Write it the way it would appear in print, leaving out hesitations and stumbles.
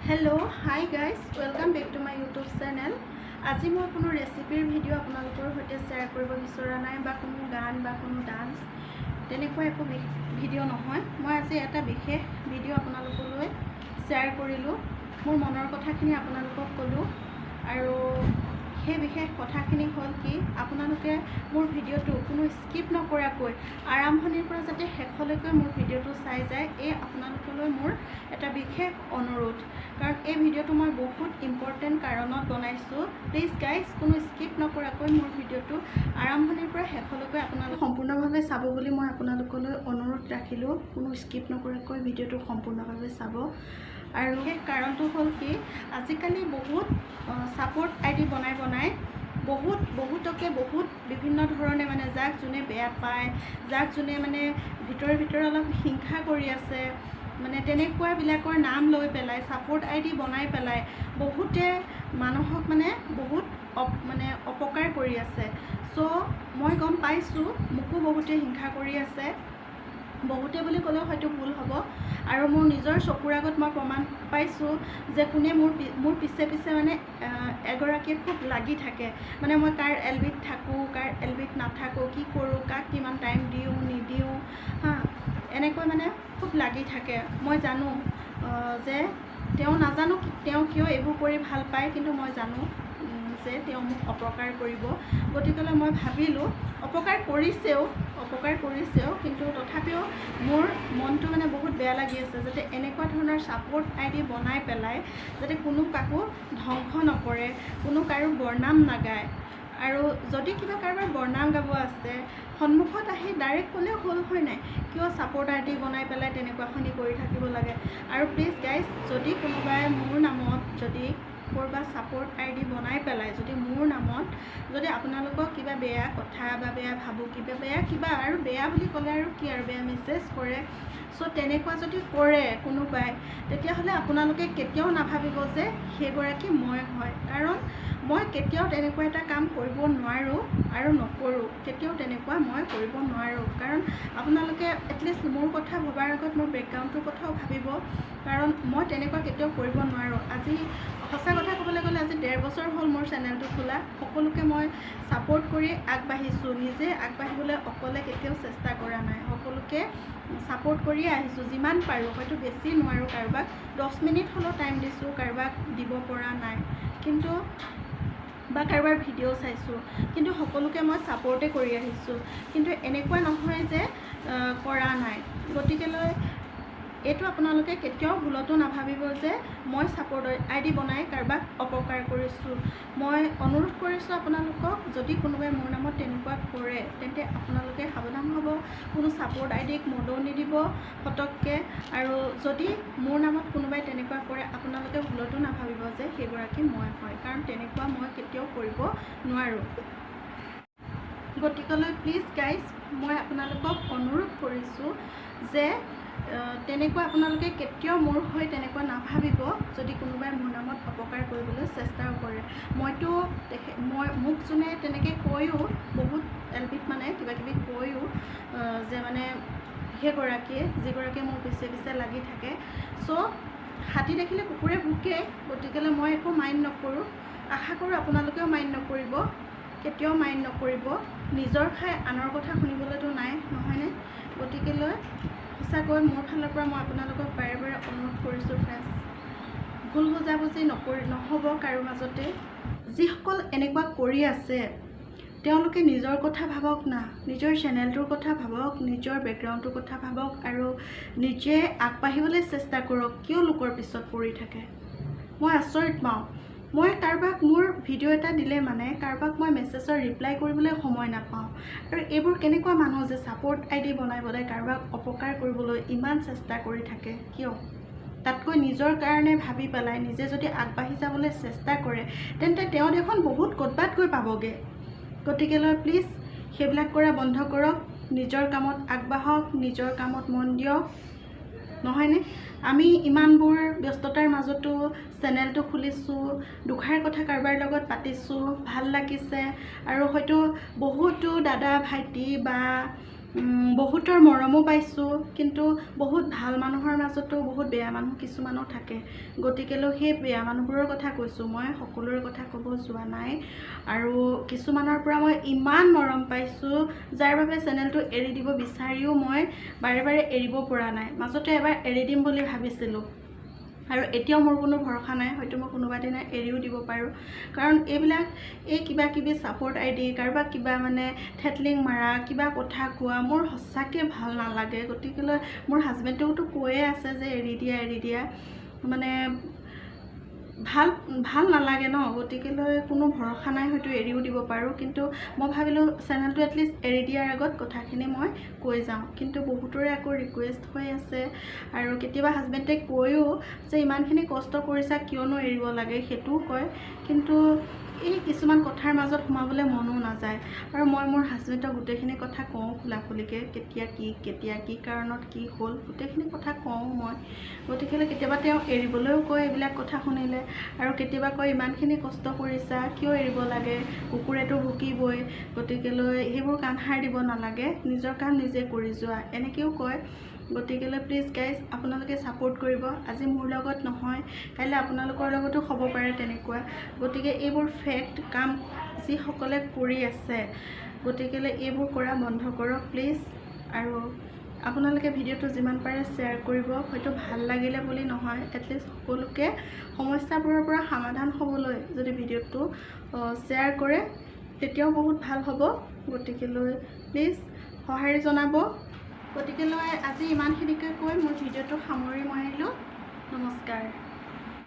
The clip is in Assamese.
Hello, hi guys, welcome back to my YouTube channel. আজি মই কোনো ৰেচিপিৰ ভিডিঅ' আপোনালোকৰ সৈতে শ্বেয়াৰ কৰিব বিচৰা নাই বা কোনো গান বা কোনো ডান্স তেনেকুৱা একো ভিডিঅ' নহয়। মই আজি এটা বিশেষ ভিডিঅ' আপোনালোকলৈ শ্বেয়াৰ কৰিলোঁ, মোৰ মনৰ কথাখিনি আপোনালোকক ক'লোঁ। আৰু সেই বিশেষ কথাখিনি হ'ল কি, আপোনালোকে মোৰ ভিডিঅ'টো কোনো স্কিপ নকৰাকৈ আৰম্ভণিৰ পৰা যাতে শেষলৈকে মোৰ ভিডিঅ'টো চাই যায়, এই আপোনালোকলৈ মোৰ এটা বিশেষ অনুৰোধ। কাৰণ এই ভিডিঅ'টো মই বহুত ইম্পৰ্টেণ্ট কাৰণত বনাইছোঁ। প্লিজ গাইজ, কোনো স্কিপ নকৰাকৈ মোৰ ভিডিঅ'টো আৰম্ভণিৰ পৰা শেষলৈকে আপোনালোক সম্পূৰ্ণভাৱে চাব বুলি মই আপোনালোকলৈ অনুৰোধ ৰাখিলোঁ। কোনো স্কিপ নকৰাকৈ ভিডিঅ'টো সম্পূৰ্ণভাৱে চাব। আৰু সেই কাৰণটো হ'ল কি, আজিকালি বহুত ছাপৰ্ট আই ডি বনাই বনাই বহুতকে বহুত বিভিন্ন ধৰণে মানে যাক যোনে বেয়া পায়, যাক যোনে মানে ভিতৰে ভিতৰে অলপ হিংসা কৰি আছে, মানে তেনেকুৱাবিলাকৰ নাম লৈ পেলাই ছাপৰ্ট আই ডি বনাই পেলাই বহুতে মানুহক মানে বহুত মানে অপকাৰ কৰি আছে। চ' মই গম পাইছোঁ, মোকো বহুতে হিংসা কৰি আছে, বহুতে বুলি ক'লেও হয়তো ভুল হ'ব। আৰু মোৰ নিজৰ চকুৰ আগত মই প্ৰমাণ পাইছোঁ যে কোনে মোৰ পিছে পিছে মানে এগৰাকীয়ে খুব লাগি থাকে। মানে মই কাৰ এল বিত থাকোঁ, কাৰ এল বিত নাথাকোঁ, কি কৰোঁ, কাক কিমান টাইম দিওঁ নিদিওঁ, হা, এনেকৈ মানে খুব লাগি থাকে। মই জানো যে তেওঁ, নাজানো তেওঁ কিয় এইবোৰ কৰি ভাল পায়, কিন্তু মই জানো যে তেওঁ মোক অপকাৰ কৰিব। গতিকেলৈ মই ভাবিলোঁ, অপকাৰ কৰিছেও, কিন্তু তথাপিও মোৰ মনটো মানে বহুত বেয়া লাগি আছে যাতে এনেকুৱা ধৰণৰ ছাপৰ্ট আই ডি বনাই পেলাই যাতে কোনো কাকো ধ্বংস নকৰে, কোনো কাৰো বদনাম নাগায়। আৰু যদি কিবা কাৰোবাৰ বদনাম গাব আছে, সন্মুখত আহি ডাইৰেক্ট ক'লেও হ'ল, হয় নাই? কিয় ছাপৰ্ট আই ডি বনাই পেলাই তেনেকুৱাখিনি কৰি থাকিব লাগে? আৰু প্লিজ গাইজ, যদি কোনোবাই মোৰ নামত যদি ক'ৰবাত ছাপৰ্ট আই ডি বনাই পেলাই যদি মোৰ নামত যদি আপোনালোকক কিবা বেয়া কথা বা বেয়া ভাবুকি বা বেয়া কিবা, আৰু বেয়া বুলি ক'লে আৰু কি আৰু বেয়া মেছেজ কৰে, চ' তেনেকুৱা যদি কৰে কোনোবাই, তেতিয়াহ'লে আপোনালোকে কেতিয়াও নাভাবিব যে সেইগৰাকী মই হয়। কাৰণ মই কেতিয়াও তেনেকুৱা এটা কাম কৰিব নোৱাৰোঁ আৰু নকৰোঁ, কেতিয়াও তেনেকুৱা মই কৰিব নোৱাৰোঁ। কাৰণ আপোনালোকে এটলিষ্ট মোৰ কথা ভবাৰ আগত মোৰ বেকগ্ৰাউণ্ডটোৰ কথাও ভাবিব, কাৰণ মই তেনেকুৱা কেতিয়াও কৰিব নোৱাৰোঁ। আজি সঁচা কথা ক'বলৈ গ'লে আজি 1.5 বছৰ হ'ল মোৰ চেনেলটো খোলা, সকলোকে মই ছাপৰ্ট কৰি আগবাঢ়িছোঁ, নিজে আগবাঢ়িবলৈ অকলে কেতিয়াও চেষ্টা কৰা নাই, সকলোকে ছাপৰ্ট কৰিয়ে আহিছোঁ যিমান পাৰোঁ। হয়তো বেছি নোৱাৰোঁ, কাৰোবাক 10 মিনিট হ'লেও টাইম দিছোঁ, কাৰোবাক দিব পৰা নাই কিন্তু, বা কাৰোবাৰ ভিডিঅ' চাইছোঁ, কিন্তু সকলোকে মই ছাপৰ্টে কৰি আহিছোঁ। কিন্তু এনেকুৱা নহয় যে কৰা নাই। গতিকেলৈ এইটো আপোনালোকে কেতিয়াও ভুলতো নাভাবিব যে মই ছাপৰ্ট আই ডি বনাই কাৰোবাক অপকাৰ কৰিছোঁ। মই অনুৰোধ কৰিছোঁ আপোনালোকক, যদি কোনোবাই মোৰ নামত তেনেকুৱা কৰে তেন্তে আপোনালোকে সাৱধান হ'ব, কোনো ছাপৰ্ট আই ডিক মদৌ নিদিব ফটককৈ। আৰু যদি মোৰ নামত কোনোবাই তেনেকুৱা কৰে, আপোনালোকে ভুলতো নাভাবিব যে সেইগৰাকী মই হয়, কাৰণ তেনেকুৱা মই কেতিয়াও কৰিব নোৱাৰোঁ। গতিকেলৈ প্লিজ গাইজ, মই আপোনালোকক অনুৰোধ কৰিছোঁ যে তেনেকুৱা আপোনালোকে কেতিয়াও মোৰ হৈ তেনেকুৱা নাভাবিব যদি কোনোবাই মোৰ নামত অপকাৰ কৰিবলৈ চেষ্টাও কৰে। মইতো মই মোক যোনে তেনেকৈ কৈও বহুত এল বিত মানে কিবা কিবি কৈও যে মানে সেইগৰাকীয়ে যিগৰাকীয়ে মোৰ পিছে পিছে লাগি থাকে, চ' হাতী দেখিলে কুকুৰে ভুকে, গতিকেলৈ মই একো মাইণ্ড নকৰোঁ। আশা কৰোঁ আপোনালোকেও মাইণ্ড নকৰিব, কেতিয়াও মাইণ্ড নকৰিব। নিজৰ খাই আনৰ কথা শুনিবলৈতো নাই, নহয়নে? গতিকেলৈ সঁচাকৈ মোৰ ফালৰ পৰা মই আপোনালোকক বাৰে বাৰে অনুৰোধ কৰিছোঁ ফ্ৰেণ্ডছ, ভুল বুজাবুজি নহ'ব কাৰো মাজতে। যিসকল এনেকুৱা কৰি আছে তেওঁলোকে নিজৰ কথা ভাবক না, নিজৰ চেনেলটোৰ কথা ভাবক, নিজৰ বেকগ্ৰাউণ্ডটোৰ কথা ভাবক আৰু নিজে আগবাঢ়িবলৈ চেষ্টা কৰক। কিয় লোকৰ পিছত পৰি থাকে? মই আচৰিত পাওঁ। মই কাৰোবাক মোৰ ভিডিঅ' এটা দিলে মানে কাৰোবাক মই মেছেজৰ ৰিপ্লাই কৰিবলৈ সময় নাপাওঁ। আৰু এইবোৰ কেনেকুৱা মানুহ যে ছাপৰ্ট আই ডি বনাই বনাই কাৰোবাক অপকাৰ কৰিবলৈ ইমান চেষ্টা কৰি থাকে কিয়? তাতকৈ নিজৰ কাৰণে ভাবি পেলাই নিজে যদি আগবাঢ়ি যাবলৈ চেষ্টা কৰে তেন্তে তেওঁ দেখোন বহুত ক'ৰবাত গৈ পাবগৈ। গতিকেলৈ প্লিজ সেইবিলাক কৰা বন্ধ কৰক, নিজৰ কামত আগবাঢ়ক, নিজৰ কামত মন দিয়ক, নহয়নে? আমি ইমানবোৰ ব্যস্ততাৰ মাজতো চেনেলটো খুলিছোঁ, দুখাৰ কথা কাৰোবাৰ লগত পাতিছোঁ, ভাল লাগিছে। আৰু হয়তো বহুতো দাদা ভাইটি বা বহুতৰ মৰমো পাইছোঁ, কিন্তু বহুত ভাল মানুহৰ মাজতো বহুত বেয়া মানুহ কিছুমানো থাকে। গতিকেলৈ সেই বেয়া মানুহবোৰৰ কথা কৈছোঁ, মই সকলোৰে কথা ক'ব যোৱা নাই। আৰু কিছুমানৰ পৰা মই ইমান মৰম পাইছোঁ, যাৰ বাবে চেনেলটো এৰি দিব বিচাৰিও মই বাৰে বাৰে এৰিব পৰা নাই। মাজতে এবাৰ এৰি দিম বুলি ভাবিছিলোঁ, আৰু এতিয়াও মোৰ কোনো ভৰসা নাই, হয়তো মই কোনোবা দিনা এৰিও দিব পাৰোঁ। কাৰণ এইবিলাক এই কিবা কিবি ছাপৰ্ট আইডি, কাৰোবাক কিবা মানে থেটলিং মাৰা, কিবা কথা কোৱা মোৰ সঁচাকৈ ভাল নালাগে। গতিকেলৈ মোৰ হাজবেণ্ডেওতো কৈয়ে আছে যে এৰি দিয়া এৰি দিয়া, মানে ভাল ভাল নালাগে ন। গতিকেলৈ কোনো ভৰসা নাই, হয়তো এৰিও দিব পাৰোঁ। কিন্তু মই ভাবিলোঁ চেনেলটো এটলিষ্ট এৰি দিয়াৰ আগত কথাখিনি মই কৈ যাওঁ। কিন্তু বহুতৰে আকৌ ৰিকুৱেষ্ট হৈ আছে, আৰু কেতিয়াবা হাজবেণ্ডে কৈও যে ইমানখিনি কষ্ট কৰিছা কিয়নো এৰিব লাগে, সেইটোও কয়। কিন্তু এই কিছুমান কথাৰ মাজত সোমাবলৈ মনো নাযায়। আৰু মই মোৰ হাজবেণ্ডক গোটেইখিনি কথা কওঁ খোলাখুলিকৈ, কেতিয়া কি কাৰণত কি হ'ল গোটেইখিনি কথা কওঁ মই। গতিকেলৈ কেতিয়াবা তেওঁ এৰিবলৈও কয় এইবিলাক কথা শুনিলে, আৰু কেতিয়াবা কয় ইমানখিনি কষ্ট কৰিছা কিয় এৰিব লাগে, কুকুৰেতো ভুকিবই, গতিকেলৈ সেইবোৰ কাণসাৰ দিব নালাগে, নিজৰ কাম নিজে কৰি যোৱা, এনেকৈও কয়। গতিকেলৈ প্লিজ গাইজ আপোনালোকে ছাপোৰ্ট কৰিব। আজি মোৰ লগত নহয়, কাইলৈ আপোনালোকৰ লগতো হ'ব পাৰে তেনেকুৱা। গতিকে এইবোৰ ফেক্ট কাম যিসকলে কৰি আছে, গতিকেলৈ এইবোৰ কৰা বন্ধ কৰক প্লিজ। আৰু আপোনালোকে ভিডিঅ'টো যিমান পাৰে শ্বেয়াৰ কৰিব, হয়তো ভাল লাগিলে বুলি নহয়, এটলিষ্ট সকলোকে সমস্যাবোৰৰ পৰা সমাধান হ'বলৈ যদি ভিডিঅ'টো শ্বেয়াৰ কৰে তেতিয়াও বহুত ভাল হ'ব। গতিকেলৈ প্লিজ সঁহাৰি জনাব। গতিকেলৈ আজি ইমানখিনিকে কৈ মোৰ ভিডিঅ'টো সামৰি মাৰিলোঁ। নমস্কাৰ।